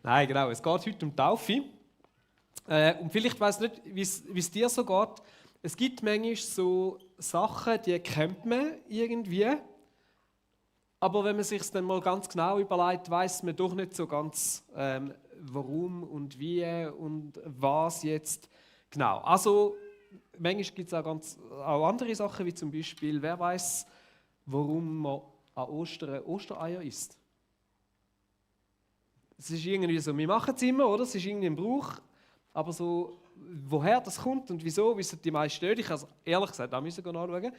Nein, genau, es geht heute um Taufe. Und vielleicht weiss nicht, wie es dir so geht. Es gibt manchmal so Sachen, die kennt man irgendwie. Aber wenn man sich dann mal ganz genau überlegt, weiß man doch nicht so ganz, warum und wie und was jetzt genau. Also manchmal gibt es auch andere Sachen, wie zum Beispiel, wer weiß, warum man an Ostern Ostereier isst. Es ist irgendwie so, wir machen es immer, oder? Es ist irgendwie ein Brauch, aber so, woher das kommt und wieso, wissen die meisten nicht. Ich habe es ehrlich gesagt auch nachschauen.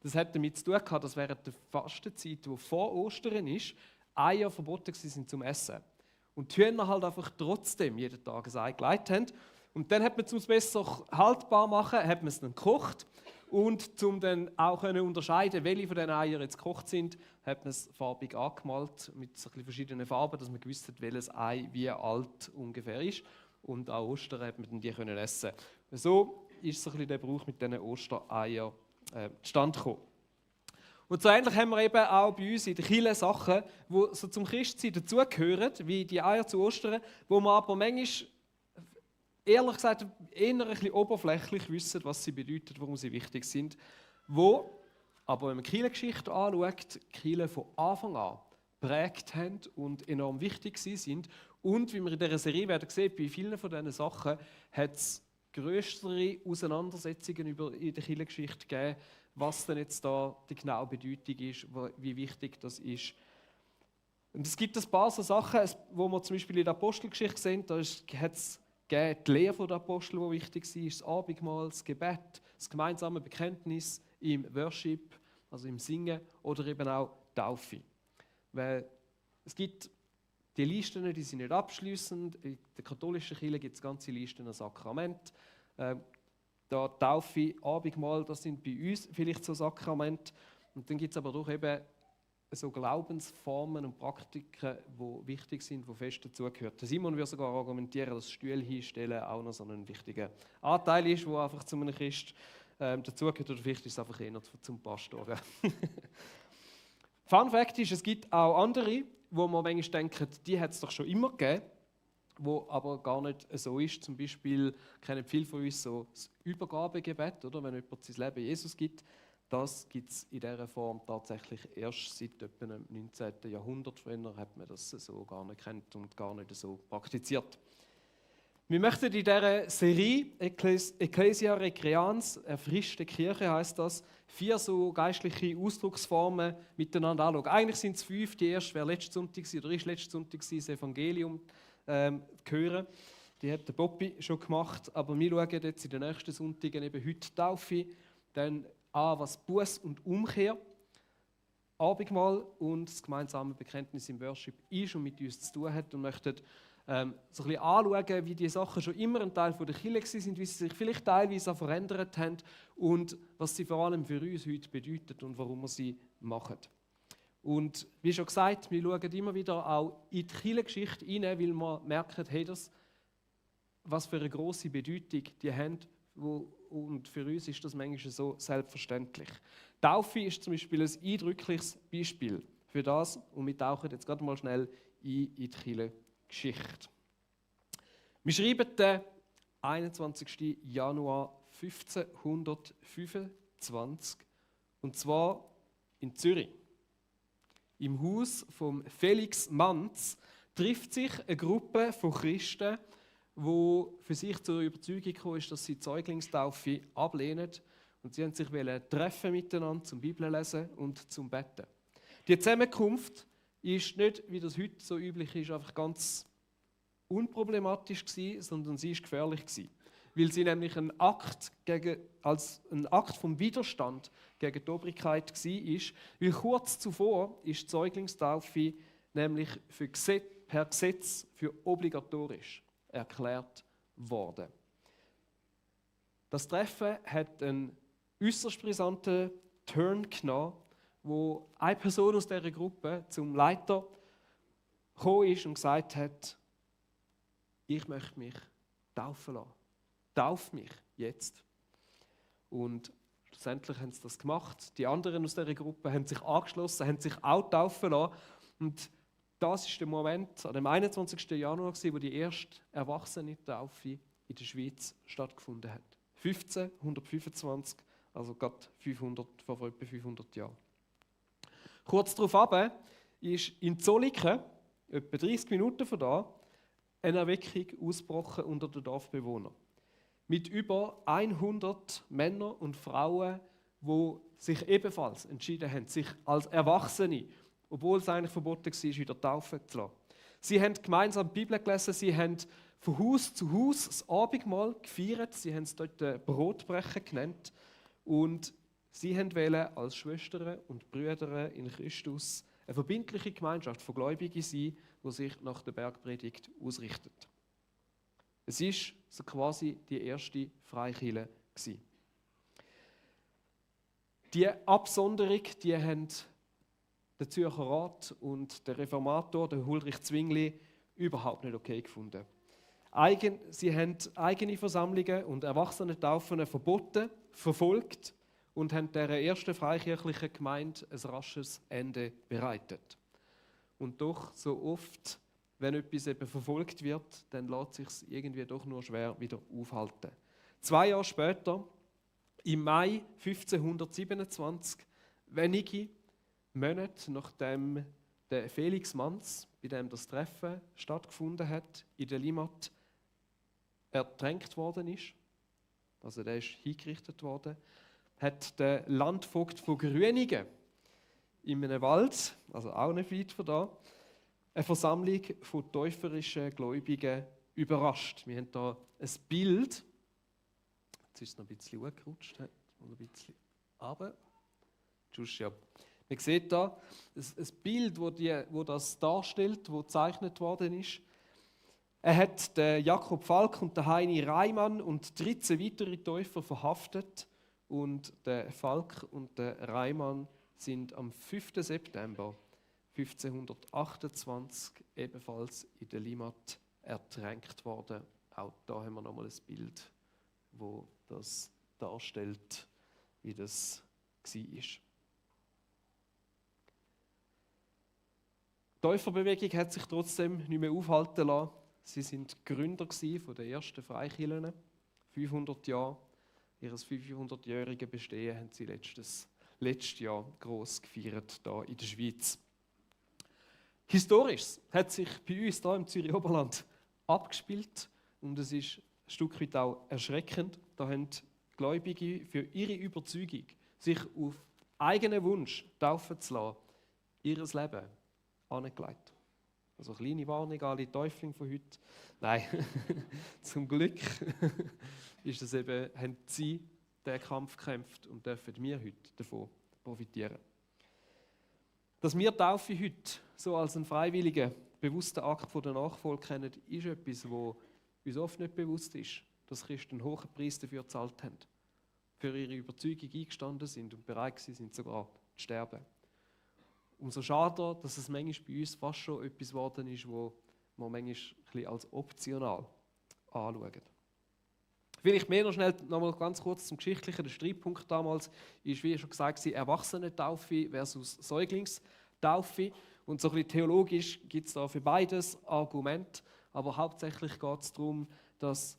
Das hat damit zu tun gehabt, dass während der Fastenzeit, die vor Ostern ist, Eier verboten waren zum Essen. Und die Hühner halt einfach trotzdem jeden Tag ein Ei gelegt haben. Und dann hat man, um es besser haltbar zu machen, hat man es dann gekocht. Und um dann auch unterscheiden, welche von diesen Eiern jetzt gekocht sind, hat man es farbig angemalt mit so verschiedenen Farben, dass man gewusst hat, welches Ei wie alt ungefähr ist. Und an Ostern hat man dann die können essen. So ist so ein bisschen der Brauch mit diesen Ostereiern zustande gekommen. Und so ähnlich haben wir eben auch bei uns in der Kirche Sachen, die so zum Christsein dazugehören, wie die Eier zu Ostern, wo man aber manchmal, ehrlich gesagt, eher ein bisschen oberflächlich wissen, was sie bedeuten, warum sie wichtig sind. Wo, aber wenn man die Kirchengeschichte anschaut, die Kirche von Anfang an geprägt haben und enorm wichtig sind. Und wie wir in dieser Serie werden sehen, bei vielen von diesen Sachen hat es größere Auseinandersetzungen in der Kirchengeschichte gegeben, was denn jetzt da die genaue Bedeutung ist, wie wichtig das ist. Und es gibt ein paar so Sachen, wo wir zum Beispiel in der Apostelgeschichte sehen, da hat es die Lehre der Apostel, die wichtig war, das Abendmahl, das Gebet, das gemeinsame Bekenntnis im Worship, also im Singen oder eben auch Taufe. Weil es gibt die Listen, die sind nicht abschliessend. In der katholischen Kirche gibt es ganze Listen an Sakrament. Da Taufe, Abendmahl, das sind bei uns vielleicht so Sakramente. Und dann gibt es aber doch eben so Glaubensformen und Praktiken, die wichtig sind, die fest dazugehören. Simon würde sogar argumentieren, dass Stühle hinstellen auch noch so ein wichtiger Anteil ist, der einfach zu einem Christ dazugehört. Oder vielleicht ist es einfach eher zum Pastor. Fun Fact ist, es gibt auch andere, wo man manchmal denkt, die hat es doch schon immer gegeben, wo aber gar nicht so ist. Zum Beispiel kennen viele von uns so das Übergabegebet, oder? Wenn jemand sein Leben Jesus gibt. Das gibt es in dieser Form tatsächlich erst seit etwa dem 19. Jahrhundert. Früher hat man das so gar nicht kennt und gar nicht so praktiziert. Wir möchten in dieser Serie Ecclesia Recreans, erfrischte Kirche heißt das, 4 so geistliche Ausdrucksformen miteinander anschauen. Eigentlich sind es 5. Die erste wäre letzten Sonntag oder ist letzten Sonntag das Evangelium hören. Die hat der Bobby schon gemacht, aber wir schauen jetzt in den nächsten Sonntagen eben heute Taufe, dann an, was Buß und Umkehr, Abendmahl und das gemeinsame Bekenntnis im Worship ist und mit uns zu tun hat und möchten so ein bisschen anschauen, wie die Sachen schon immer ein Teil der Kirche sind, wie sie sich vielleicht teilweise auch verändert haben und was sie vor allem für uns heute bedeuten und warum wir sie machen. Und wie schon gesagt, wir schauen immer wieder auch in die Kirchengeschichte rein, weil wir merken, hey, was für eine grosse Bedeutung die haben. Und für uns ist das manchmal so selbstverständlich. Taufe ist zum Beispiel ein eindrückliches Beispiel für das. Und wir tauchen jetzt gerade mal schnell in die Kirchengeschichte. Wir schreiben den 21. Januar 1525 und zwar in Zürich. Im Haus von Felix Manz trifft sich eine Gruppe von Christen, die für sich zur Überzeugung gekommen ist, dass sie die Säuglingstaufe ablehnen. Und sie haben sich treffen miteinander zum Bibellesen und zum Beten. Die Zusammenkunft ist nicht, wie das heute so üblich ist, einfach ganz unproblematisch gewesen, sondern sie ist gefährlich gewesen, weil sie nämlich als ein Akt vom Widerstand gegen die Obrigkeit war. Weil kurz zuvor ist die Säuglingstaufe nämlich per Gesetz für obligatorisch erklärt worden. Das Treffen hat einen äußerst brisanten Turn genommen, wo eine Person aus dieser Gruppe zum Leiter gekommen ist und gesagt hat, ich möchte mich taufen lassen. Tauf mich jetzt. Und schlussendlich haben sie das gemacht. Die anderen aus dieser Gruppe haben sich angeschlossen, haben sich auch taufen lassen. Und das ist der Moment, an dem 21. Januar, wo die erste Erwachsenentaufe in der Schweiz stattgefunden hat. 1525, also gerade vor etwa 500 Jahren. Kurz darauf ist in Zolliken, etwa 30 Minuten von da, eine Erweckung ausgebrochen unter den Dorfbewohnern. Mit über 100 Männern und Frauen, die sich ebenfalls entschieden haben, sich als Erwachsene, obwohl es eigentlich verboten war, wieder taufen zu lassen. Sie haben gemeinsam die Bibel gelesen, sie haben von Haus zu Haus das Abendmahl gefeiert, sie haben es dort Brotbrechen genannt und sie wollten als Schwestern und Brüder in Christus eine verbindliche Gemeinschaft von Gläubigen sein, die sich nach der Bergpredigt ausrichtet. Es war so quasi die erste Freikirche. Die Absonderung, die haben der Zürcher Rat und der Reformator, der Huldrych Zwingli, überhaupt nicht okay gefunden. Sie haben eigene Versammlungen und Erwachsenentaufen verboten, verfolgt und haben der ersten freikirchlichen Gemeinde ein rasches Ende bereitet. Und doch, so oft, wenn etwas eben verfolgt wird, dann lässt sich es irgendwie doch nur schwer wieder aufhalten. 2 Jahre später, im Mai 1527, wenige Monate nachdem der Felix Manz, bei dem das Treffen stattgefunden hat, in der Limmat ertränkt worden ist, also der ist hingerichtet worden, hat der Landvogt von Grüningen in einem Wald, also auch nicht weit von da, eine Versammlung von täuferischen Gläubigen überrascht. Wir haben hier ein Bild, jetzt ist es noch ein bisschen hochgerutscht, ein bisschen runter. Ja. Man sieht hier ein Bild, wo das darstellt, das gezeichnet worden ist. Er hat den Jakob Falk und den Heini Reimann und 13 weitere Täufer verhaftet. Und der Falk und der Reimann sind am 5. September 1528 ebenfalls in der Limmat ertränkt worden. Auch da haben wir nochmal ein Bild, wo das darstellt, wie das war. Die Täuferbewegung hat sich trotzdem nicht mehr aufhalten lassen. Sie sind Gründer von der ersten Freikirchen. 500 Jahre ihres 500-jährigen Bestehen haben sie letztes Jahr gross gefeiert hier in der Schweiz. Historisch hat sich bei uns hier im Zürich Oberland abgespielt und es ist ein Stück weit auch erschreckend. Da haben Gläubige für ihre Überzeugung, sich auf eigenen Wunsch taufen zu lassen, ihr Leben angelegt. Also eine kleine Warnung an alle Täuflinge von heute. Nein, zum Glück ist es eben, haben sie diesen Kampf gekämpft und dürfen wir heute davon profitieren. Dass wir Taufe heute so als einen freiwilligen, bewussten Akt von der Nachfolge kennen, ist etwas, wo uns oft nicht bewusst ist, dass Christen einen hohen Preis dafür gezahlt haben, für ihre Überzeugung eingestanden sind und bereit sind, sogar zu sterben. Umso schade, dass es manchmal bei uns fast schon etwas geworden ist, wo man manchmal ein bisschen als optional anschauen. Vielleicht mehr noch schnell noch mal ganz kurz zum Geschichtlichen. Der Streitpunkt damals ist, wie schon gesagt, Erwachsenentaufe versus Säuglingstaufe. Und so ein bisschen theologisch gibt es da für beides Argumente. Aber hauptsächlich geht es darum, dass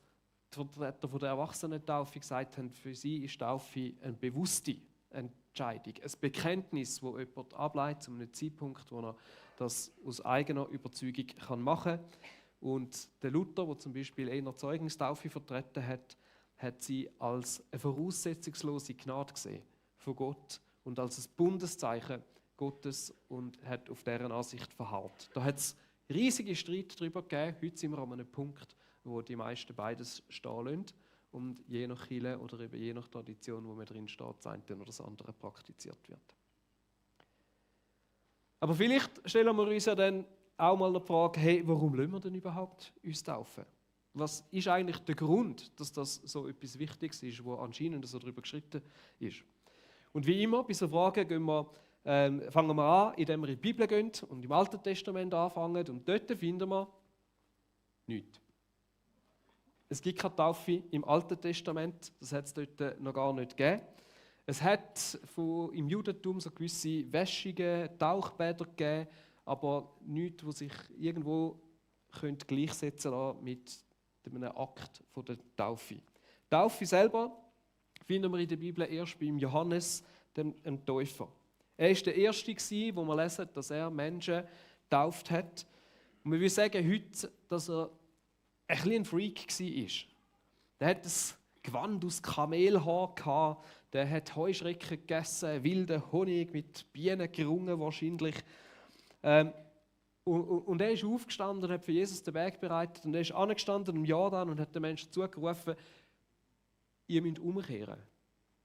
die Vertreter der Erwachsenentaufe gesagt haben, für sie ist Taufe eine bewusste Entscheidung, ein Bekenntnis, das jemand ableitet zu einem Zeitpunkt, wo er das aus eigener Überzeugung machen kann. Und der Luther, der zum Beispiel eher die Zeugungstaufe vertreten hat, hat sie als eine voraussetzungslose Gnade gesehen von Gott und als ein Bundeszeichen Gottes und hat auf deren Ansicht verharrt. Da hat es riesige Streit darüber gegeben. Heute sind wir an einem Punkt, wo die meisten beides stehen lassen. Und je nach Kirche oder eben je nach Tradition, wo man drin steht, das eine oder das andere praktiziert wird. Aber vielleicht stellen wir uns ja dann auch mal die Frage, hey, warum lassen wir denn überhaupt uns taufen? Was ist eigentlich der Grund, dass das so etwas Wichtiges ist, wo anscheinend so darüber geschritten ist? Und wie immer, bei so Fragen fangen wir an, indem wir in die Bibel gehen und im Alten Testament anfangen und dort finden wir nichts. Es gibt keine Taufe im Alten Testament, das hat es dort noch gar nicht gegeben. Es hat im Judentum so gewisse Wäschungen, Tauchbäder gegeben, aber nichts, was sich irgendwo könnte gleichsetzen lassen mit einem Akt von der Taufe. Die Taufe selber finden wir in der Bibel erst beim Johannes, dem Täufer. Er war der Erste, wo wir lesen, dass er Menschen getauft hat. Und wir würden sagen heute, dass er ein bisschen ein Freak war. Der hat ein Gewand aus Kamelhaar gehabt, der hat Heuschrecken gegessen, wilden Honig mit Bienen gerungen wahrscheinlich. Und er ist aufgestanden und hat für Jesus den Weg bereitet. Und er ist angestanden im Jordan und hat den Menschen zugerufen, ihr müsst umkehren.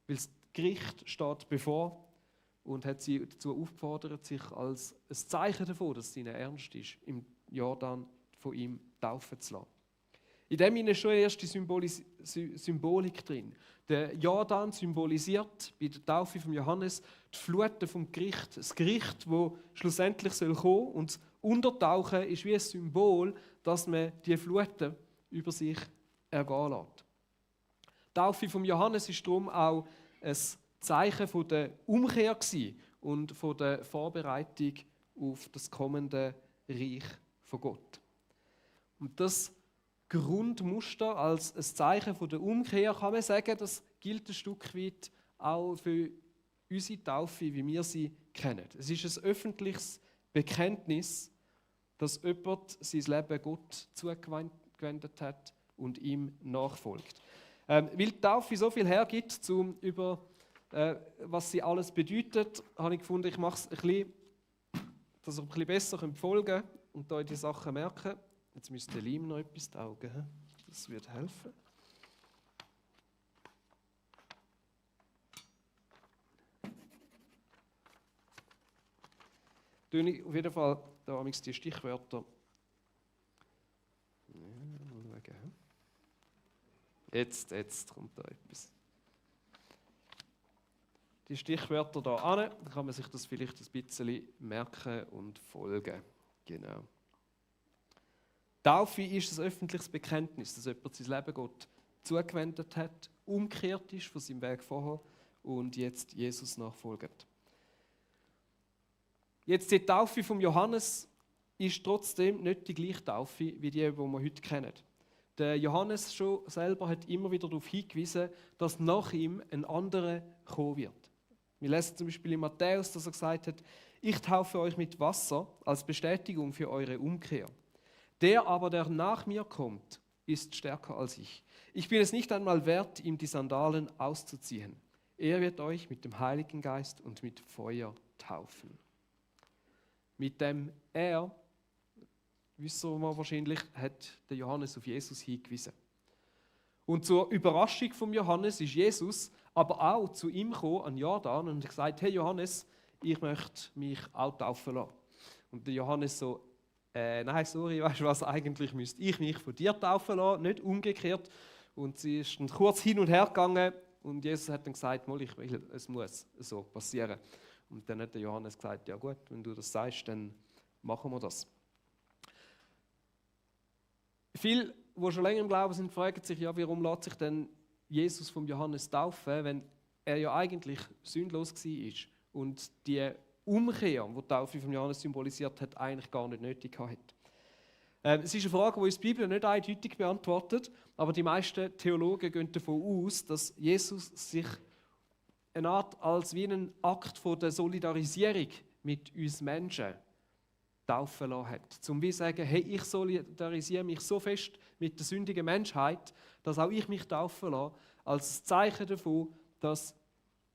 Weil das Gericht steht bevor und hat sie dazu aufgefordert, sich als ein Zeichen davon, dass es ihnen ernst ist, im Jordan von ihm taufen zu lassen. In dem ist schon erst die Symbolik drin. Der Jordan symbolisiert bei der Taufe von Johannes die Fluten vom Gericht. Das Gericht, das schlussendlich kommen soll. Und das Untertauchen ist wie ein Symbol, dass man die Fluten über sich ergehen lässt. Die Taufe von Johannes ist darum auch ein Zeichen von der Umkehr und von der Vorbereitung auf das kommende Reich von Gott. Und das Grundmuster als ein Zeichen von der Umkehr, kann man sagen, das gilt ein Stück weit auch für unsere Taufe, wie wir sie kennen. Es ist ein öffentliches Bekenntnis, dass jemand sein Leben Gott zugewendet hat und ihm nachfolgt. Weil die Taufe so viel hergibt, was sie alles bedeutet, habe ich gefunden, ich mache es ein bisschen, dass ihr ein bisschen besser folgen könnt und euch die Sachen merken. Jetzt müsste der Leim noch etwas taugen. Das wird helfen. Auf jeden Fall da habe ich die Stichwörter. Jetzt kommt da etwas. Die Stichwörter hier an, dann kann man sich das vielleicht ein bisschen merken und folgen. Genau. Taufe ist ein öffentliches Bekenntnis, dass jemand sein Leben Gott zugewendet hat, umgekehrt ist von seinem Weg vorher und jetzt Jesus nachfolgt. Jetzt die Taufe von Johannes ist trotzdem nicht die gleiche Taufe wie die wir heute kennen. Der Johannes schon selber hat immer wieder darauf hingewiesen, dass nach ihm ein anderer kommen wird. Wir lesen zum Beispiel in Matthäus, dass er gesagt hat, ich taufe euch mit Wasser als Bestätigung für eure Umkehr. Der aber, der nach mir kommt, ist stärker als ich. Ich bin es nicht einmal wert, ihm die Sandalen auszuziehen. Er wird euch mit dem Heiligen Geist und mit Feuer taufen. Mit dem Er, wissen wir wahrscheinlich, hat der Johannes auf Jesus hingewiesen. Und zur Überraschung von Johannes ist Jesus aber auch zu ihm gekommen, an Jordan, und hat gesagt, hey Johannes, ich möchte mich auch taufen lassen. Und der Johannes so, nein, sorry, weißt du was, eigentlich müsste ich mich von dir taufen lassen, nicht umgekehrt. Und sie ist dann kurz hin und her gegangen und Jesus hat dann gesagt, ich will, es muss so passieren. Und dann hat der Johannes gesagt, ja gut, wenn du das sagst, dann machen wir das. Viele, die schon länger im Glauben sind, fragen sich, ja, warum lässt sich denn Jesus vom Johannes taufen, wenn er ja eigentlich sündlos war und die Umkehr, die die Taufe von Johannes symbolisiert hat, eigentlich gar nicht nötig hatte. Es ist eine Frage, die uns die Bibel nicht eindeutig beantwortet, aber die meisten Theologen gehen davon aus, dass Jesus sich eine Art als wie einen Akt von der Solidarisierung mit uns Menschen taufen lassen hat. Zum wie sagen, hey, ich solidarisiere mich so fest mit der sündigen Menschheit, dass auch ich mich taufen lasse, als Zeichen davon, dass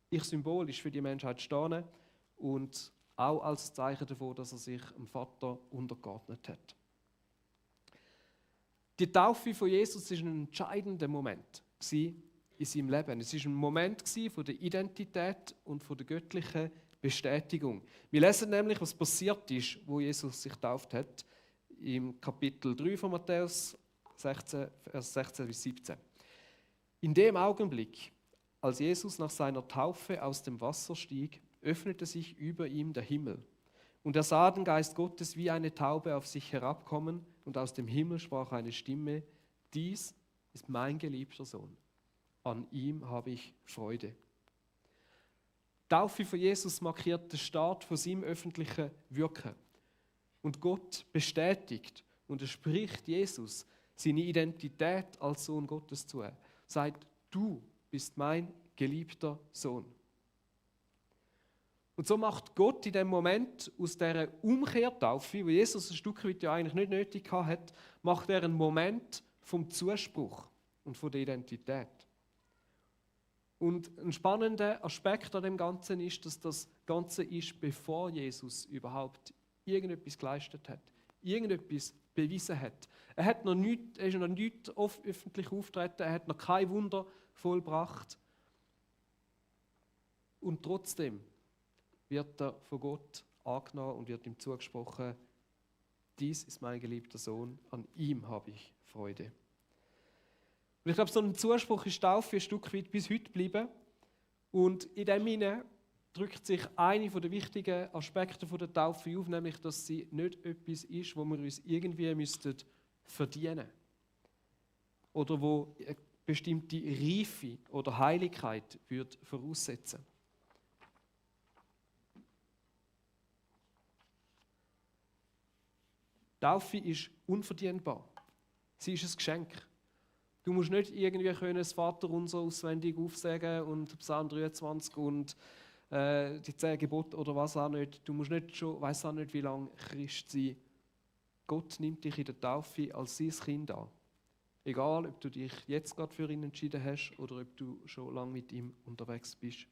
ich symbolisch für die Menschheit stehe und auch als Zeichen davon, dass er sich dem Vater untergeordnet hat. Die Taufe von Jesus war ein entscheidender Moment in seinem Leben. Es war ein Moment von der Identität und von der göttlichen Bestätigung. Wir lesen nämlich, was passiert ist, wo Jesus sich getauft hat, im Kapitel 3 von Matthäus 16, Vers 16 bis 17. In dem Augenblick, als Jesus nach seiner Taufe aus dem Wasser stieg, öffnete sich über ihm der Himmel. Und er sah den Geist Gottes wie eine Taube auf sich herabkommen, und aus dem Himmel sprach eine Stimme: Dies ist mein geliebter Sohn. An ihm habe ich Freude. Die Taufe von Jesus markiert den Start von seinem öffentlichen Wirken. Und Gott bestätigt und er spricht Jesus seine Identität als Sohn Gottes zu. Er sagt, du bist mein geliebter Sohn. Und so macht Gott in dem Moment aus dieser Umkehrtaufe, wo Jesus ein Stück weit ja eigentlich nicht nötig hat, macht er einen Moment vom Zuspruch und von der Identität. Und ein spannender Aspekt an dem Ganzen ist, dass das Ganze ist, bevor Jesus überhaupt irgendetwas geleistet hat, irgendetwas bewiesen hat. Er ist noch nicht öffentlich aufgetreten, er hat noch kein Wunder vollbracht. Und trotzdem wird er von Gott angenommen und wird ihm zugesprochen, dies ist mein geliebter Sohn, an ihm habe ich Freude. Und ich glaube, so ein Zuspruch ist Taufe ein Stück weit bis heute geblieben. Und in dem hinein drückt sich einer der wichtigen Aspekte der Taufe auf, nämlich, dass sie nicht etwas ist, wo wir uns irgendwie verdienen müssten. Oder wo eine bestimmte Reife oder Heiligkeit voraussetzen würde. Taufe ist unverdienbar. Sie ist ein Geschenk. Du musst nicht irgendwie das Vaterunser auswendig aufsagen und Psalm 23 und die 10 Gebote oder was auch nicht. Du musst nicht schon, weiss auch nicht, wie lange Christ sein. Gott nimmt dich in der Taufe als sein Kind an. Egal, ob du dich jetzt gerade für ihn entschieden hast oder ob du schon lange mit ihm unterwegs bist.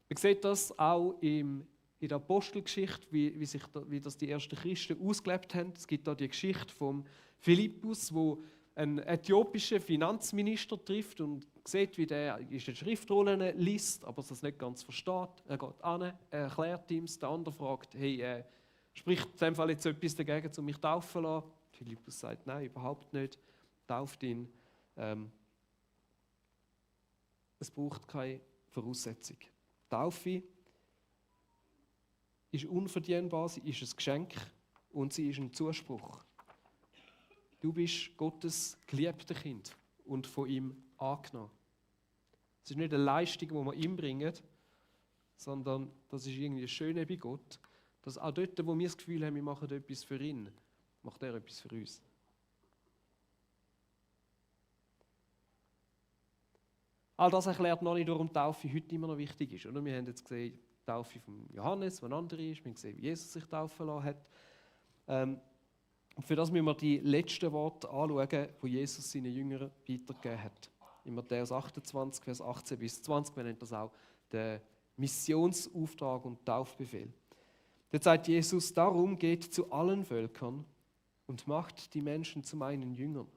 Man sieht das auch in der Apostelgeschichte, wie das die ersten Christen ausgelebt haben. Es gibt da die Geschichte von Philippus, wo einen äthiopischen Finanzminister trifft und sieht, wie der in den Schriftrollen liest, aber es nicht ganz versteht. Er geht an, er erklärt ihm, der andere fragt, hey, spricht in dem Fall jetzt etwas dagegen, um mich taufen zu lassen? Philippus sagt, nein, überhaupt nicht, tauft ihn. Es braucht keine Voraussetzung. Taufe ist unverdienbar, sie ist ein Geschenk und sie ist ein Zuspruch. Du bist Gottes geliebtes Kind und von ihm angenommen. Es ist nicht eine Leistung, die wir ihm bringen, sondern das ist irgendwie das Schöne bei Gott, dass auch dort, wo wir das Gefühl haben, wir machen etwas für ihn, macht er etwas für uns. All das erklärt noch nicht, warum Taufe heute immer noch wichtig ist. Oder? Wir haben jetzt gesehen, die Taufe von Johannes, die eine andere ist. Wir haben gesehen, wie Jesus sich taufen lassen hat. Und für das müssen wir die letzten Worte anschauen, die Jesus seinen Jüngern weitergegeben hat. In Matthäus 28, Vers 18 bis 20, wir nennen das auch den Missionsauftrag und Taufbefehl. Dort sagt Jesus, darum geht zu allen Völkern und macht die Menschen zu meinen Jüngern.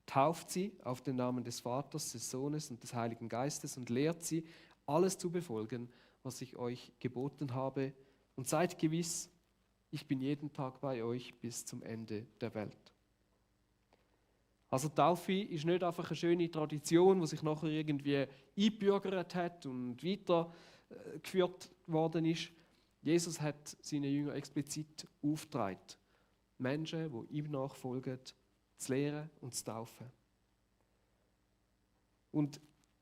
Tauft sie auf den Namen des Vaters, des Sohnes und des Heiligen Geistes und lehrt sie, alles zu befolgen, was ich euch geboten habe. Und seid gewiss, ich bin jeden Tag bei euch bis zum Ende der Welt. Also Taufe ist nicht einfach eine schöne Tradition, die sich nachher irgendwie eingebürgert hat und weitergeführt worden ist. Jesus hat seinen Jüngern explizit aufgetragen, Menschen, die ihm nachfolgen, zu lehren und zu taufen. Und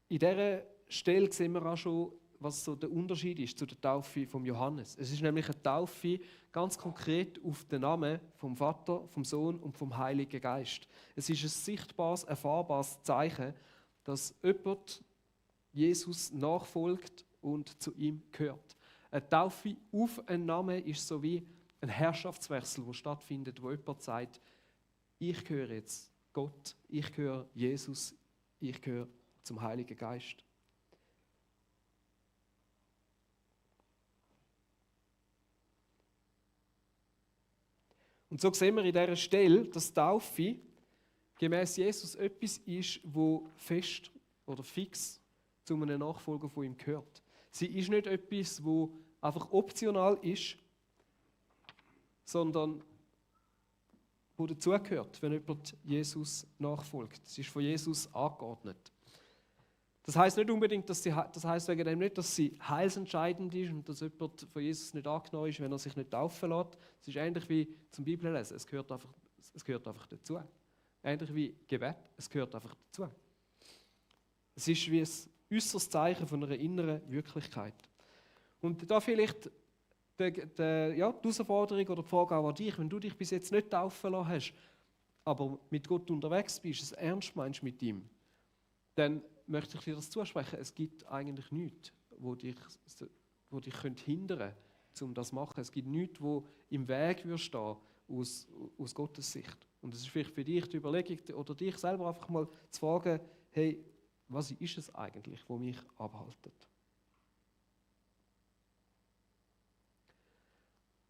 in dieser Stelle sehen wir auch schon, was so der Unterschied ist zu der Taufe von Johannes. Es ist nämlich eine Taufe ganz konkret auf den Namen vom Vater, vom Sohn und vom Heiligen Geist. Es ist ein sichtbares, erfahrbares Zeichen, dass jemand Jesus nachfolgt und zu ihm gehört. Eine Taufe auf einen Namen ist so wie ein Herrschaftswechsel, der stattfindet, wo jemand sagt, ich gehöre jetzt Gott, ich gehöre Jesus, ich gehöre zum Heiligen Geist. Und so sehen wir in dieser Stelle, dass Taufe gemäß Jesus etwas ist, wo fest oder fix zu einem Nachfolger von ihm gehört. Sie ist nicht etwas, wo einfach optional ist, sondern wo dazugehört, wenn jemand Jesus nachfolgt. Es ist von Jesus angeordnet. Das heisst nicht unbedingt, das heisst wegen dem nicht, dass sie heilsentscheidend ist und dass jemand von Jesus nicht angenommen ist, wenn er sich nicht taufen lässt. Es ist ähnlich wie zum Bibellesen, es gehört einfach dazu. Ähnlich wie Gebet, es gehört einfach dazu. Es ist wie ein äußeres Zeichen von einer inneren Wirklichkeit. Und da vielleicht die Herausforderung oder die Frage auch an dich, wenn du dich bis jetzt nicht taufen lassen hast, aber mit Gott unterwegs bist, es ernst meinst mit ihm, dann möchte ich dir das zusprechen. Es gibt eigentlich nichts, wo dich hindern könnte, um das zu machen. Es gibt nichts, wo im Weg würde stehen aus Gottes Sicht. Und es ist vielleicht für dich die Überlegung oder dich selber einfach mal zu fragen, hey, was ist es eigentlich, was mich abhaltet?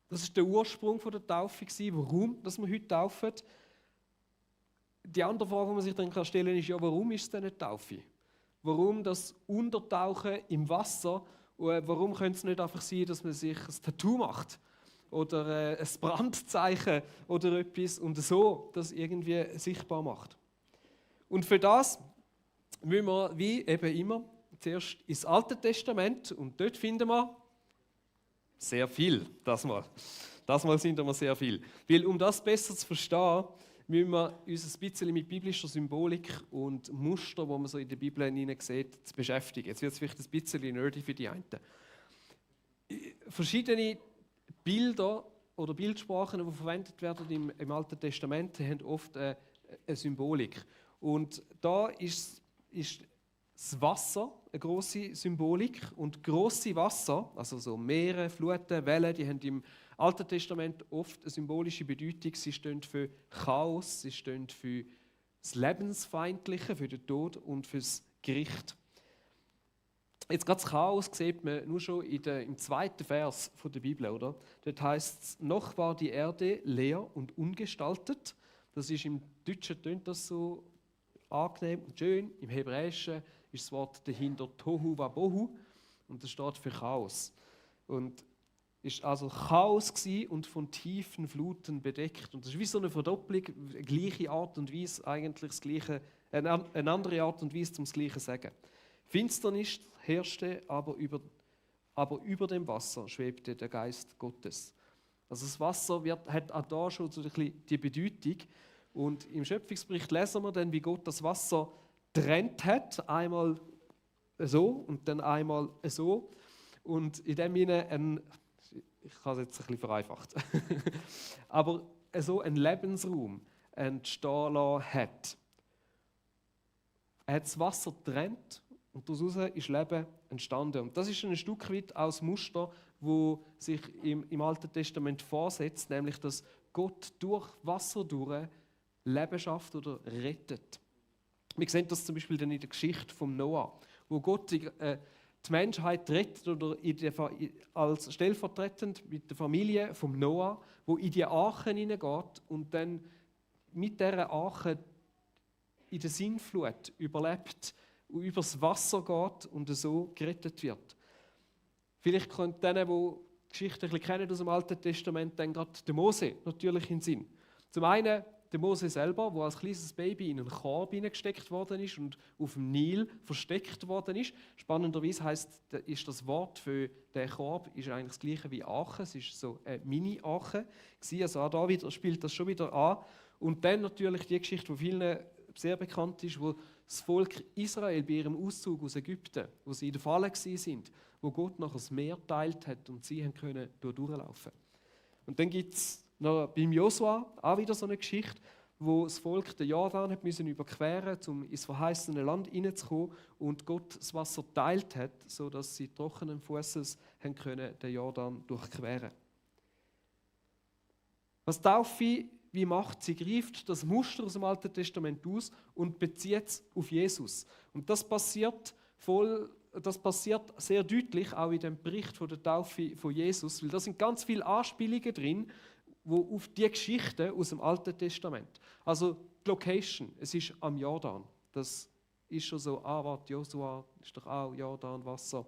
Das ist der Ursprung der Taufe, warum dass wir heute taufen. Die andere Frage, die man sich dann stellen kann, ist, ja, warum ist es denn eine Taufe? Warum das Untertauchen im Wasser? Warum könnte es nicht einfach sein, dass man sich ein Tattoo macht? Oder ein Brandzeichen oder etwas und so das irgendwie sichtbar macht? Und für das müssen wir, wie eben immer, zuerst ins Alte Testament und dort finden wir sehr viel, das Mal. Das Mal sind wir sehr viel. Weil um das besser zu verstehen, müssen wir uns ein bisschen mit biblischer Symbolik und Muster, die man so in der Bibel sieht, zu beschäftigen. Jetzt wird es vielleicht ein bisschen nerdy für die einen. Verschiedene Bilder oder Bildsprachen, die verwendet werden im Alten Testament, haben oft eine Symbolik. Und da ist das Wasser eine grosse Symbolik. Und grosse Wasser, also so Meere, Fluten, Wellen, die haben im Alten Testament oft eine symbolische Bedeutung. Sie stehen für Chaos, sie stehen für das Lebensfeindliche, für den Tod und für das Gericht. Jetzt gerade das Chaos sieht man nur schon im zweiten Vers der Bibel, oder? Dort heißt es, noch war die Erde leer und ungestaltet. Das ist im Deutschen tönt das so angenehm und schön. Im Hebräischen ist das Wort dahinter Tohu Wabohu und das steht für Chaos. Und ist also Chaos gewesen und von tiefen Fluten bedeckt. Und das ist wie so eine Verdopplung, eine gleiche Art und Weise, eigentlich das Gleiche, eine andere Art und Weise, um das Gleiche zu sagen. Finsternis herrschte, aber über dem Wasser schwebte der Geist Gottes. Also das Wasser hat auch da schon so ein bisschen die Bedeutung. Und im Schöpfungsbericht lesen wir dann, wie Gott das Wasser trennt hat, einmal so und dann einmal so. Und in dem Sinne ich habe es jetzt ein bisschen vereinfacht, aber so ein Lebensraum entstehen lassen hat. Er hat das Wasser getrennt und daraus ist Leben entstanden. Und das ist ein Stück weit auch das Muster, das sich im Alten Testament vorsetzt, nämlich dass Gott durch Wasser durch Leben schafft oder rettet. Wir sehen das zum Beispiel dann in der Geschichte von Noah, wo Gott die Menschheit rettet oder als stellvertretend mit der Familie von Noah, wo in die Arche hineingeht und dann mit dieser Arche in der Sintflut überlebt und übers Wasser geht und so gerettet wird. Vielleicht können denen, die die Geschichte ein bisschen kennen aus dem Alten Testament, dann gerade der Mose natürlich in den Sinn. Zum einen der Mose selber, der als kleines Baby in einen Korb hineingesteckt worden ist und auf dem Nil versteckt worden ist. Spannenderweise ist das Wort für den Korb ist eigentlich das gleiche wie Arche. Es ist so eine Mini-Arche. Also auch da spielt das schon wieder an. Und dann natürlich die Geschichte, die vielen sehr bekannt ist, wo das Volk Israel bei ihrem Auszug aus Ägypten, wo sie in der Falle sind, wo Gott nachher das Meer teilt hat und sie können durchlaufen. Und dann gibt es noch beim Josua auch wieder so eine Geschichte, wo das Volk den Jordan hat müssen überqueren, um ins verheißene Land hineinzukommen und Gott das Wasser teilt hat, sodass sie trockenen Fußes den Jordan durchqueren. Was Taufe wie macht, sie greift das Muster aus dem Alten Testament aus und bezieht es auf Jesus. Und das passiert sehr deutlich auch in dem Bericht von der Taufe von Jesus, weil da sind ganz viele Anspielungen drin, wo auf die Geschichten aus dem Alten Testament. Also die Location, es ist am Jordan. Das ist schon so, warte, Josua ist doch auch Jordan, Wasser.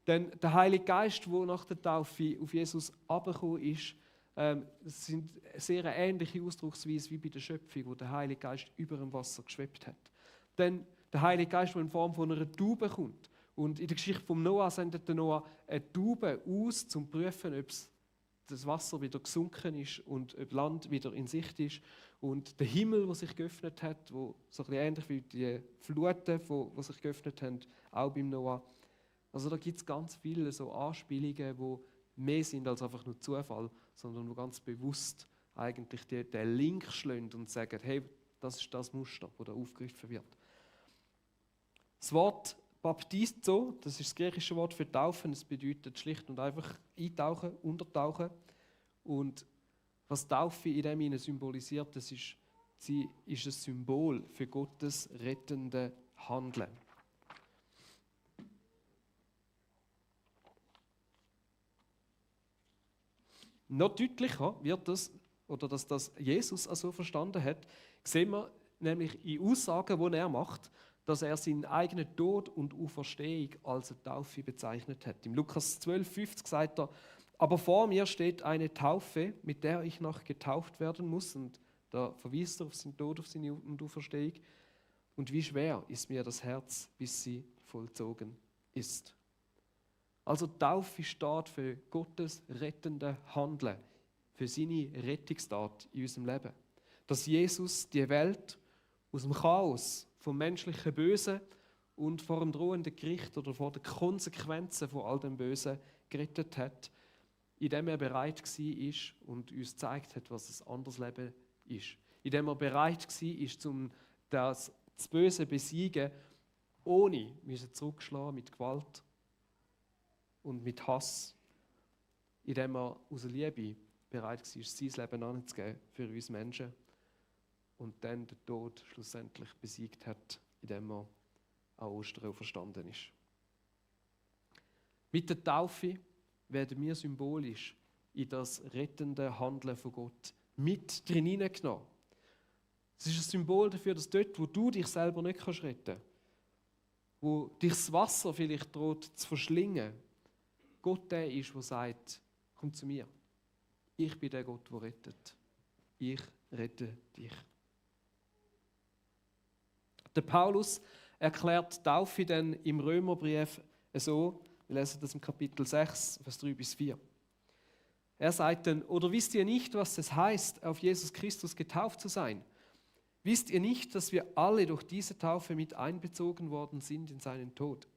Dann der Heilige Geist, der nach der Taufe auf Jesus herabgekommen ist, das sind sehr ähnliche Ausdrucksweise wie bei der Schöpfung, wo der Heilige Geist über dem Wasser geschwebt hat. Dann der Heilige Geist, der in Form von einer Taube kommt. Und in der Geschichte von Noah sendet der Noah eine Taube aus, um zu prüfen, ob das Wasser wieder gesunken ist und ob Land wieder in Sicht ist. Und der Himmel, der sich geöffnet hat, wo so ein bisschen ähnlich wie die Fluten, die sich geöffnet haben, auch beim Noah. Also da gibt es ganz viele so Anspielungen, wo mehr sind als einfach nur Zufall, sondern die ganz bewusst eigentlich den Link schlagen und sagen, hey, das ist das Muster, das da aufgegriffen wird. Das Wort Baptizo, das ist das griechische Wort für Taufen, es bedeutet schlicht und einfach eintauchen, untertauchen. Und was Taufe in dem Sinne symbolisiert, sie ist ein Symbol für Gottes rettende Handeln. Noch deutlicher wird das, oder dass das Jesus auch so verstanden hat, sehen wir nämlich in Aussagen, die er macht, dass er seinen eigenen Tod und Auferstehung als eine Taufe bezeichnet hat. Im Lukas 12,50 sagt er, aber vor mir steht eine Taufe, mit der ich noch getauft werden muss. Und da verweist er auf seinen Tod, auf seine Auferstehung. Und wie schwer ist mir das Herz, bis sie vollzogen ist. Also Taufe steht für Gottes rettende Handeln, für seine Rettungstat in unserem Leben. Dass Jesus die Welt aus dem Chaos, vom menschlichen Bösen und vor dem drohenden Gericht oder vor den Konsequenzen von all dem Bösen gerettet hat, indem er bereit war und uns gezeigt hat, was ein anderes Leben ist. Indem er bereit war, um das Böse zu besiegen, ohne zurückzuschlagen mit Gewalt und mit Hass, indem er aus Liebe bereit war, sein Leben anzugeben für uns Menschen und dann den Tod schlussendlich besiegt hat, indem er an Ostern auferstanden ist. Mit der Taufe werden wir symbolisch in das rettende Handeln von Gott mit drin hineingenommen. Es ist ein Symbol dafür, dass dort, wo du dich selber nicht retten kannst, wo dich das Wasser vielleicht droht zu verschlingen, Gott der ist, der sagt, komm zu mir. Ich bin der Gott, der rettet. Ich rette dich. Der Paulus erklärt die Taufe dann im Römerbrief so, wir lesen das im Kapitel 6, Vers 3 bis 4. Er sagt dann, oder wisst ihr nicht, was es heißt, auf Jesus Christus getauft zu sein? Wisst ihr nicht, dass wir alle durch diese Taufe mit einbezogen worden sind in seinen Tod?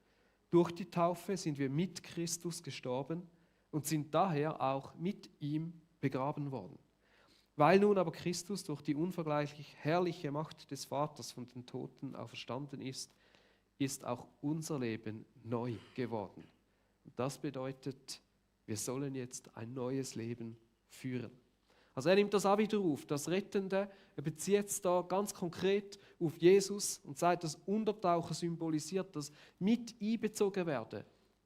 Durch die Taufe sind wir mit Christus gestorben und sind daher auch mit ihm begraben worden. Weil nun aber Christus durch die unvergleichlich herrliche Macht des Vaters von den Toten auferstanden ist, ist auch unser Leben neu geworden. Und das bedeutet, wir sollen jetzt ein neues Leben führen. Also er nimmt das auch wieder auf, das Rettende, er bezieht es da ganz konkret auf Jesus und sagt, das Untertauchen symbolisiert das mit einbezogen werden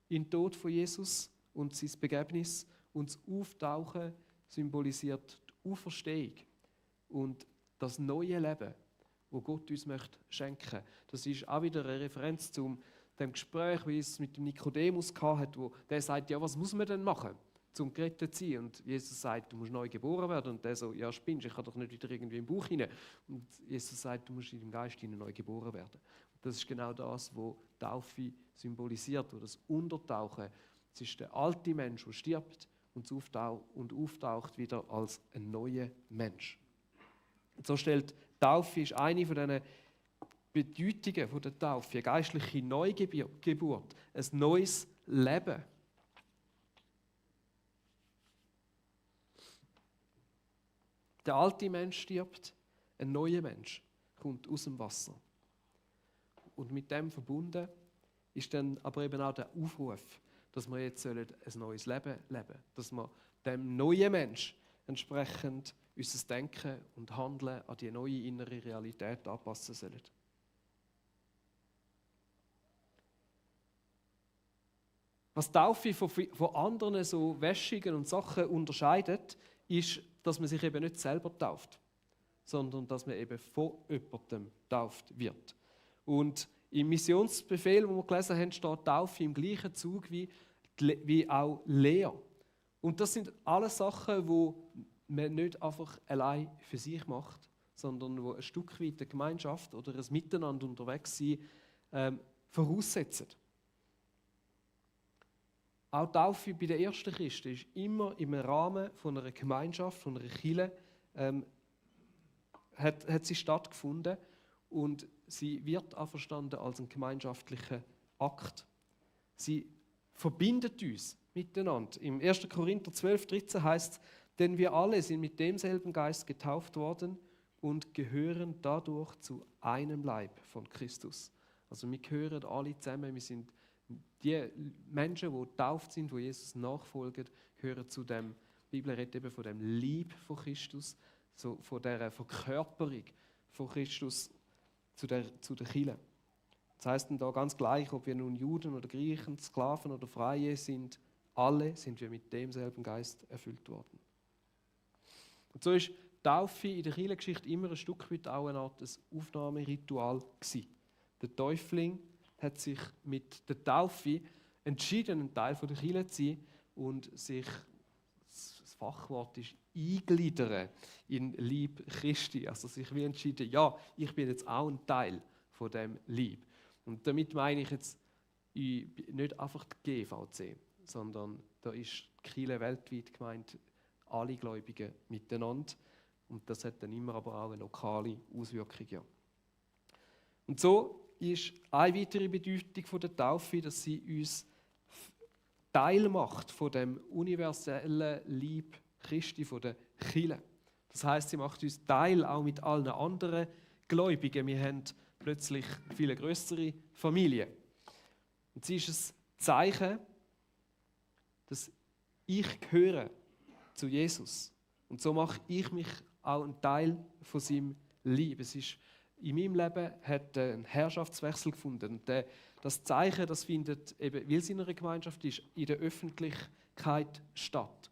in den Tod von Jesus und sein Begräbnis und das Auftauchen symbolisiert die Auferstehung und das neue Leben, wo Gott uns möchte schenken. Das ist auch wieder eine Referenz zu dem Gespräch, wie es mit dem Nikodemus hatte, wo der sagt, ja, was muss man denn machen, um gerettet zu sein? Und Jesus sagt, du musst neu geboren werden. Und der so, ja, spinnst, ich kann doch nicht wieder irgendwie im Bauch hinein. Und Jesus sagt, du musst in dem Geist hinein neu geboren werden. Und das ist genau das, was Taufe symbolisiert, wo das Untertauchen. Es ist der alte Mensch, der stirbt und auftaucht wieder als ein neuer Mensch. Und so stellt Taufe ist eine von diesen Bedeutungen von der Taufe, eine geistliche Neugeburt, ein neues Leben. Der alte Mensch stirbt, ein neuer Mensch kommt aus dem Wasser. Und mit dem verbunden ist dann aber eben auch der Aufruf, dass wir jetzt ein neues Leben leben sollen. Dass wir dem neuen Mensch entsprechend unser Denken und Handeln an die neue innere Realität anpassen sollen. Was Taufe von anderen so Wäschungen und Sachen unterscheidet, ist, dass man sich eben nicht selber tauft, sondern dass man eben von jemandem getauft wird. Und im Missionsbefehl, den wir gelesen haben, steht Taufe im gleichen Zug wie auch Lehre. Und das sind alles Sachen, die man nicht einfach allein für sich macht, sondern wo ein Stück weit eine Gemeinschaft oder ein Miteinander unterwegs sein voraussetzen. Auch die Taufe bei den ersten Christen ist immer im Rahmen von einer Gemeinschaft, von einer Kirche, hat sie stattgefunden und sie wird auch verstanden als ein gemeinschaftlicher Akt. Sie verbindet uns miteinander. Im 1. Korinther 12, 13 heißt es, denn wir alle sind mit demselben Geist getauft worden und gehören dadurch zu einem Leib von Christus. Also wir gehören alle zusammen, wir sind die Menschen, die getauft sind, die Jesus nachfolgen, gehören zu dem, die Bibel redet eben von dem Leib von Christus, so von dieser Verkörperung von Christus zu der Kirche. Das heisst dann da ganz gleich, ob wir nun Juden oder Griechen, Sklaven oder Freie sind, alle sind wir mit demselben Geist erfüllt worden. Und so ist Taufe in der Kirchengeschichte immer ein Stück weit auch eine Art Aufnahmeritual gewesen. Der Täufling hat sich mit der Taufe entschieden, ein Teil der Kirche zu sein und sich, das Fachwort ist, eingliedern in Leib Christi. Also sich wie entschieden, ja, ich bin jetzt auch ein Teil von dem Leib. Und damit meine ich jetzt nicht einfach die GVC, sondern da ist die Kirche weltweit gemeint, alle Gläubigen miteinander. Und das hat dann immer aber auch eine lokale Auswirkung. Ja. Und so ist eine weitere Bedeutung der Taufe, dass sie uns Teil macht von dem universellen Leib Christi, von der Kirche. Das heisst, sie macht uns Teil auch mit allen anderen Gläubigen. Wir haben plötzlich viele größere Familien. Und sie ist ein Zeichen, dass ich gehöre zu Jesus. Und so mache ich mich auch ein Teil von seinem Leib. Es ist in meinem Leben hat ein Herrschaftswechsel gefunden. Und das Zeichen, das findet eben, weil es in einer Gemeinschaft ist, in der Öffentlichkeit statt.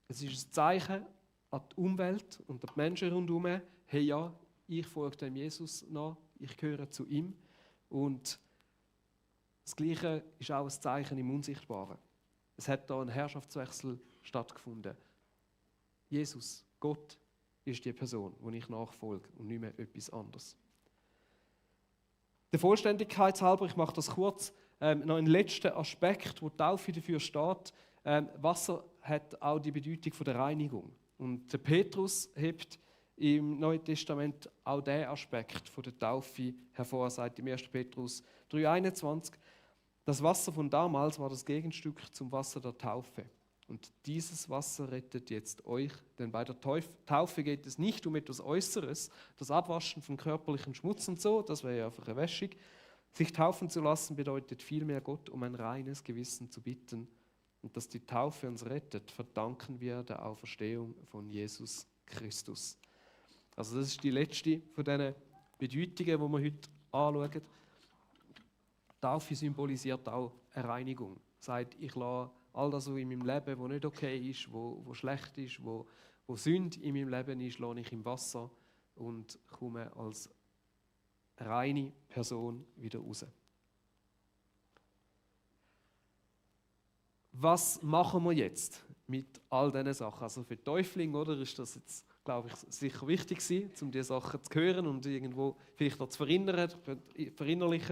Es ist ein Zeichen an die Umwelt und an die Menschen rundherum, hey ja, ich folge dem Jesus nach, ich gehöre zu ihm. Und das Gleiche ist auch ein Zeichen im Unsichtbaren. Es hat da ein Herrschaftswechsel stattgefunden. Jesus, Gott, ist die Person, der ich nachfolge und nicht mehr etwas anderes. Der Vollständigkeit halber, ich mache das kurz, noch ein letzter Aspekt, wo die Taufe dafür steht. Wasser hat auch die Bedeutung der Reinigung. Und der Petrus hebt im Neuen Testament auch diesen Aspekt von der Taufe hervor, sagt im 1. Petrus 3,21. Das Wasser von damals war das Gegenstück zum Wasser der Taufe. Und dieses Wasser rettet jetzt euch, denn bei der Taufe geht es nicht um etwas Äußeres, das Abwaschen von körperlichen Schmutz und so, das wäre ja einfach eine Wäschung. Sich taufen zu lassen bedeutet vielmehr Gott um ein reines Gewissen zu bitten. Und dass die Taufe uns rettet, verdanken wir der Auferstehung von Jesus Christus. Also das ist die letzte von diesen Bedeutungen, die wir heute anschauen. Die Taufe symbolisiert auch eine Reinigung. Sagt, ich lasse all das, was in meinem Leben, was nicht okay ist, was schlecht ist, wo Sünde in meinem Leben ist, lasse ich im Wasser und komme als reine Person wieder raus. Was machen wir jetzt mit all diesen Sachen? Also für die Täuflinge, oder, ist das jetzt, glaube ich, sicher wichtig gewesen, um diese Sachen zu hören und irgendwo vielleicht auch zu verinnerlichen.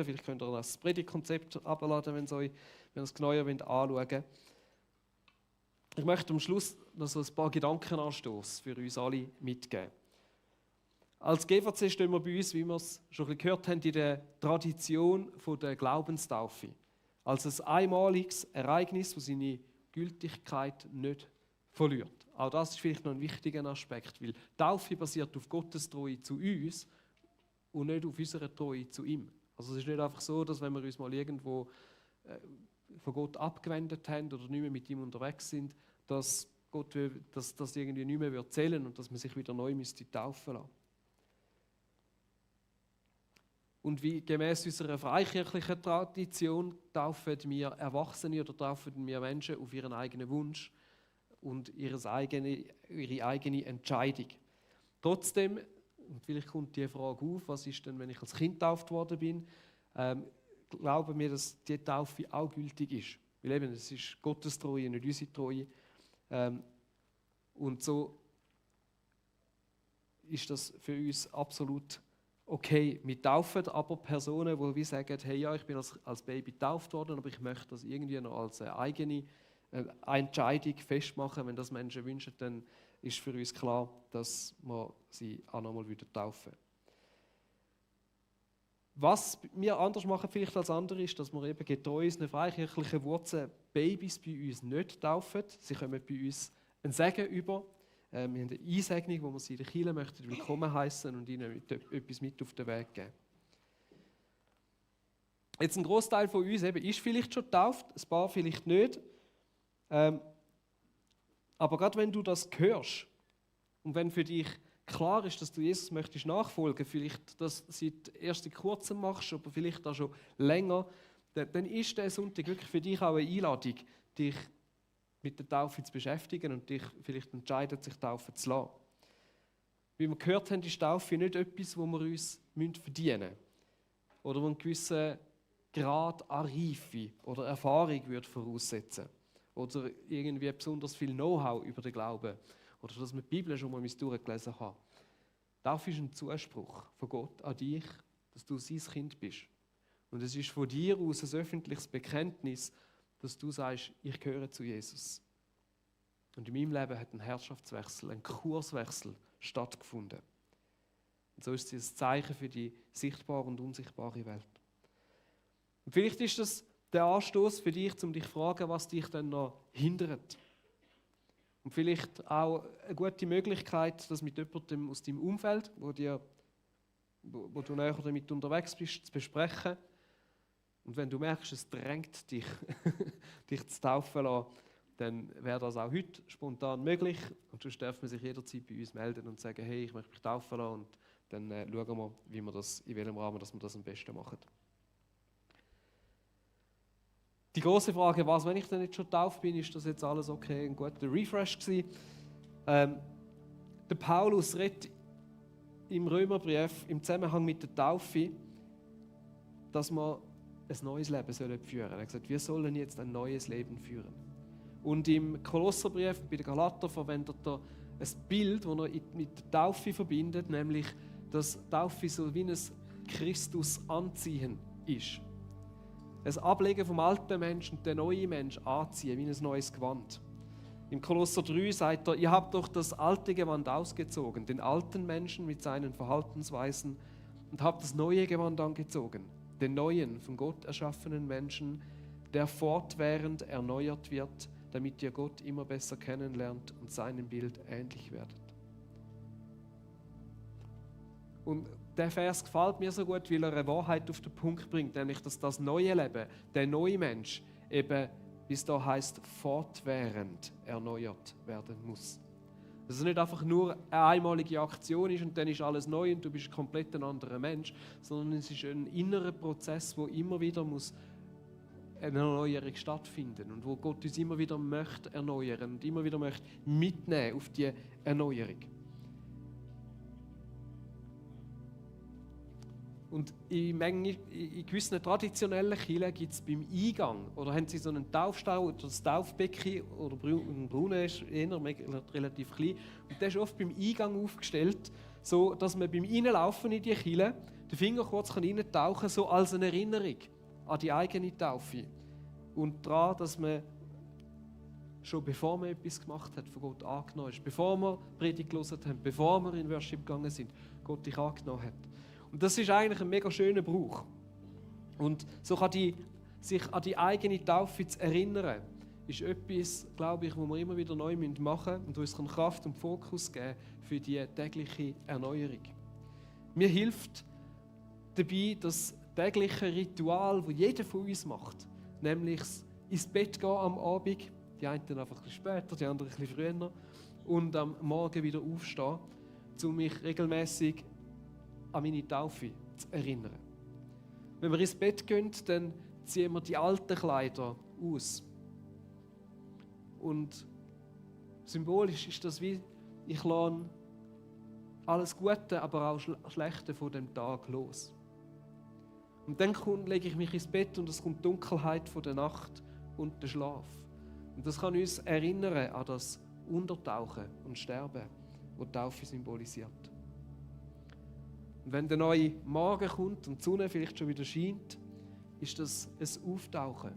Vielleicht könnt ihr das Predigtkonzept abladen, wenn ihr es genauer anschauen wollt. Ich möchte am Schluss noch so ein paar Gedankenanstoß für uns alle mitgeben. Als GVC stehen wir bei uns, wie wir es schon ein bisschen gehört haben, in der Tradition der Glaubenstaufe. Als ein einmaliges Ereignis, das seine Gültigkeit nicht verliert. Auch das ist vielleicht noch ein wichtiger Aspekt, weil Taufe basiert auf Gottes Treue zu uns und nicht auf unserer Treue zu ihm. Also es ist nicht einfach so, dass wenn wir uns mal irgendwo von Gott abgewendet haben oder nicht mehr mit ihm unterwegs sind, dass Gott das irgendwie nicht mehr zählen und dass man sich wieder neu taufen lassen. Und wie gemäß unserer freikirchlichen Tradition taufen wir Erwachsene oder taufen wir Menschen auf ihren eigenen Wunsch und ihre eigene Entscheidung. Trotzdem, und vielleicht kommt die Frage auf, was ist denn, wenn ich als Kind getauft worden bin, glauben wir, dass die Taufe auch gültig ist. Weil eben, es ist Gottes Treue, nicht unsere Treue. Und so ist das für uns absolut okay. Wir taufen aber Personen, die wie sagen, hey, ja, ich bin als Baby getauft worden, aber ich möchte das irgendwie noch als eigene Entscheidung festmachen. Wenn das Menschen wünschen, dann ist für uns klar, dass wir sie auch noch mal wieder taufen. Was wir anders machen vielleicht als andere, ist, dass wir eben getreu unseren freikirchlichen Wurzeln Babys bei uns nicht taufen. Sie kommen bei uns ein Segen über. Wir haben eine Einsegnung, wo wir sie in der Kirche möchten willkommen heißen und ihnen etwas mit auf den Weg geben. Jetzt ein Großteil von uns eben ist vielleicht schon getauft, ein paar vielleicht nicht. Aber gerade wenn du das hörst und wenn für dich klar ist, dass du Jesus möchtest nachfolgen, vielleicht das erst seit kurzem machst, aber vielleicht auch schon länger, dann ist der Sonntag wirklich für dich auch eine Einladung, dich mit der Taufe zu beschäftigen und dich vielleicht entscheiden, sich taufen zu lassen. Wie wir gehört haben, ist Taufe nicht etwas, wo wir uns verdienen müssen oder wo einen gewissen Grad an Reife oder Erfahrung voraussetzen oder irgendwie besonders viel Know-how über den Glauben oder dass man die Bibel schon mal durchgelesen hat. Taufe ist ein Zuspruch von Gott an dich, dass du sein Kind bist. Und es ist von dir aus ein öffentliches Bekenntnis, dass du sagst, ich gehöre zu Jesus. Und in meinem Leben hat ein Herrschaftswechsel, ein Kurswechsel stattgefunden. Und so ist sie ein Zeichen für die sichtbare und unsichtbare Welt. Und vielleicht ist das der Anstoß für dich, um dich zu fragen, was dich dann noch hindert. Und vielleicht auch eine gute Möglichkeit, das mit jemandem aus deinem Umfeld, wo du näher damit unterwegs bist, zu besprechen. Und wenn du merkst, es drängt dich, dich zu taufen lassen, dann wäre das auch heute spontan möglich. Und sonst darf man sich jederzeit bei uns melden und sagen, hey, ich möchte mich taufen lassen. Und dann schauen wir, wie wir das, in welchem Rahmen dass wir das am besten machen. Die große Frage, was, wenn ich denn jetzt schon getauft bin, ist das jetzt alles okay, ein guter Refresh gewesen? Der Paulus redet im Römerbrief im Zusammenhang mit der Taufe, dass wir ein neues Leben führen sollen. Er hat gesagt, wir sollen jetzt ein neues Leben führen. Und im Kolosserbrief, bei den Galater, verwendet er ein Bild, das er mit der Taufe verbindet, nämlich, dass Taufe so wie ein Christus anziehen ist. Ein Ablegen vom alten Menschen und den neuen Menschen anziehen, wie ein neues Gewand. Im Kolosser 3 sagt er, ihr habt doch das alte Gewand ausgezogen, den alten Menschen mit seinen Verhaltensweisen, und habt das neue Gewand angezogen, den neuen, von Gott erschaffenen Menschen, der fortwährend erneuert wird, damit ihr Gott immer besser kennenlernt und seinem Bild ähnlich werdet. Und der Vers gefällt mir so gut, weil er eine Wahrheit auf den Punkt bringt, nämlich, dass das neue Leben, der neue Mensch, eben, wie es da heißt, fortwährend erneuert werden muss. Dass es nicht einfach nur eine einmalige Aktion ist und dann ist alles neu und du bist komplett ein anderer Mensch, sondern es ist ein innerer Prozess, wo immer wieder eine Erneuerung stattfinden und wo Gott uns immer wieder möchte erneuern und immer wieder möchte mitnehmen auf die Erneuerung. Und in gewissen traditionellen Kirchen gibt es beim Eingang, oder haben sie so einen Taufstau oder das Taufbecken, oder ein Brunnen ist eher relativ klein, und der ist oft beim Eingang aufgestellt, so dass man beim Reinlaufen in die Kirche den Finger kurz reintauchen kann, so als eine Erinnerung an die eigene Taufe. Und daran, dass man schon bevor man etwas gemacht hat, von Gott angenommen ist, bevor wir Predigt gehört haben, bevor wir in Worship gegangen sind, Gott dich angenommen hat. Und das ist eigentlich ein mega schöner Brauch. Und so kann sich an die eigene Taufe zu erinnern, ist etwas, glaube ich, was wir immer wieder neu machen müssen und uns Kraft und Fokus geben für die tägliche Erneuerung. Mir hilft dabei das tägliche Ritual, das jeder von uns macht, nämlich ins Bett gehen am Abend, die einen einfach ein bisschen später, die anderen ein bisschen früher, und am Morgen wieder aufstehen, um mich regelmäßig an meine Taufe zu erinnern. Wenn wir ins Bett gehen, dann ziehen wir die alten Kleider aus. Und symbolisch ist das wie, ich lasse alles Gute, aber auch Schlechte von dem Tag los. Und dann lege ich mich ins Bett und es kommt die Dunkelheit von der Nacht und der Schlaf. Und das kann uns erinnern an das Untertauchen und Sterben, das die Taufe symbolisiert. Und wenn der neue Morgen kommt und die Sonne vielleicht schon wieder scheint, ist das ein Auftauchen.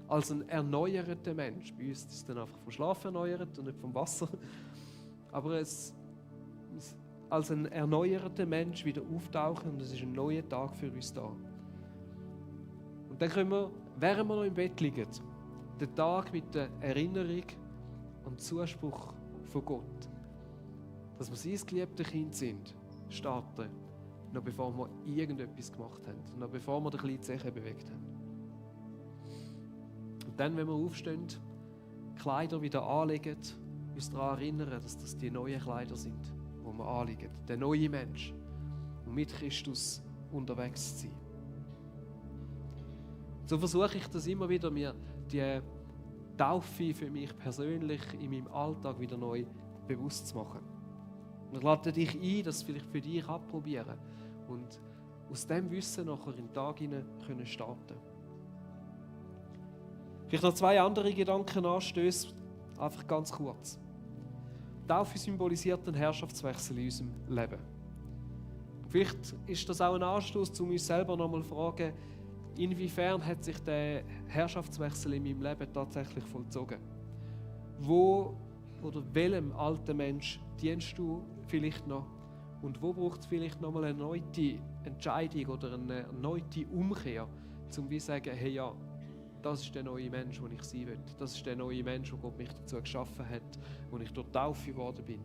Als ein erneuerter Mensch. Bei uns ist es dann einfach vom Schlaf erneuert und nicht vom Wasser. Aber als ein erneuerter Mensch wieder auftauchen und es ist ein neuer Tag für uns da. Und dann können wir, während wir noch im Bett liegen, den Tag mit der Erinnerung und Zuspruch von Gott, dass wir sein geliebte Kind sind, starten, noch bevor wir irgendetwas gemacht haben, noch bevor wir den kleinen Zehen bewegt haben. Und dann, wenn wir aufstehen, Kleider wieder anlegen, uns daran erinnern, dass das die neuen Kleider sind, die wir anlegen. Der neue Mensch, um mit Christus unterwegs zu sein. So versuche ich das immer wieder, mir die Taufe für mich persönlich in meinem Alltag wieder neu bewusst zu machen. Und ich lade dich ein, das vielleicht für dich abprobieren und aus dem Wissen nachher in den Tag hinein können starten. Vielleicht noch 2 andere Gedankenanstöße, einfach ganz kurz. Taufe symbolisiert einen Herrschaftswechsel in unserem Leben. Vielleicht ist das auch ein Anstoß, um uns selber nochmal zu fragen, inwiefern hat sich der Herrschaftswechsel in meinem Leben tatsächlich vollzogen? Wo oder welchem alten Mensch dienst du vielleicht noch? Und wo braucht es vielleicht nochmal eine erneute Entscheidung oder eine erneute Umkehr, um zu sagen, hey ja, das ist der neue Mensch, den ich sein will. Das ist der neue Mensch, den Gott mich dazu geschaffen hat, wo ich durch Taufe geworden bin.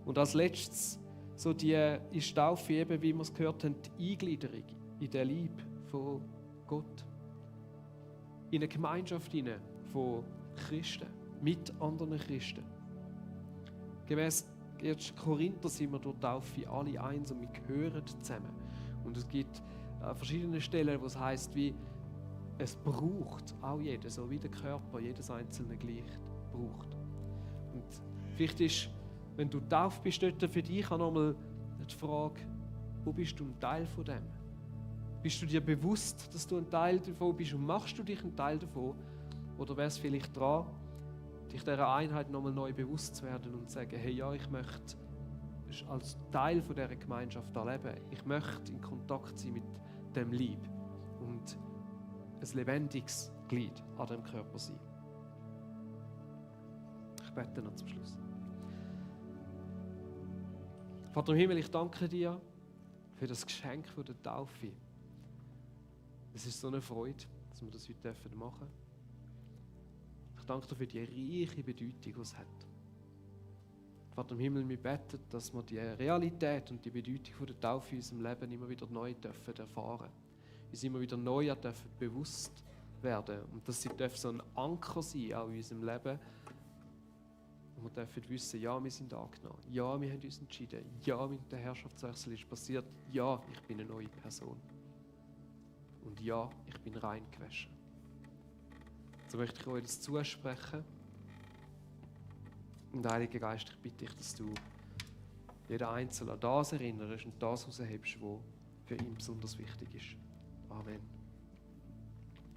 Und als letztes, so ist Taufe eben, wie wir es gehört haben, die Eingliederung in den Liebe von Gott. In eine Gemeinschaft von Christen, mit anderen Christen. Gemäss 1. Korinther sind wir durch Taufe alle eins und wir gehören zusammen. Und es gibt verschiedene Stellen, wo es heisst, wie es braucht auch jeder, so wie der Körper jedes einzelne gleich braucht. Und vielleicht ist, wenn du tauft bist, dort für dich auch nochmal die Frage, wo bist du ein Teil von dem? Bist du dir bewusst, dass du ein Teil davon bist und machst du dich ein Teil davon? Oder wäre es vielleicht dran, dich dieser Einheit nochmal neu bewusst zu werden und zu sagen, hey ja, ich möchte als Teil von dieser Gemeinschaft erleben. Ich möchte in Kontakt sein mit dem Lieb und ein lebendiges Glied an dem Körper sein. Ich bete noch zum Schluss. Vater im Himmel, ich danke dir für das Geschenk der Taufe. Es ist so eine Freude, dass wir das heute machen dürfen. Ich danke dir für die reiche Bedeutung, die es hat. Vater im Himmel, wir beten, dass wir die Realität und die Bedeutung der Taufe in unserem Leben immer wieder neu erfahren dürfen. Uns immer wieder neu bewusst werden und dass sie so ein Anker sein auch in unserem Leben. Und wir dürfen wissen, ja, wir sind angenommen. Ja, wir haben uns entschieden. Ja, der Herrschaftswechsel ist passiert. Ja, ich bin eine neue Person. Und ja, ich bin rein gewaschen. So möchte ich euch das zusprechen. Und Heiliger Geist, ich bitte dich, dass du jeder Einzelne an das erinnerst und das heraushebst, was für ihn besonders wichtig ist.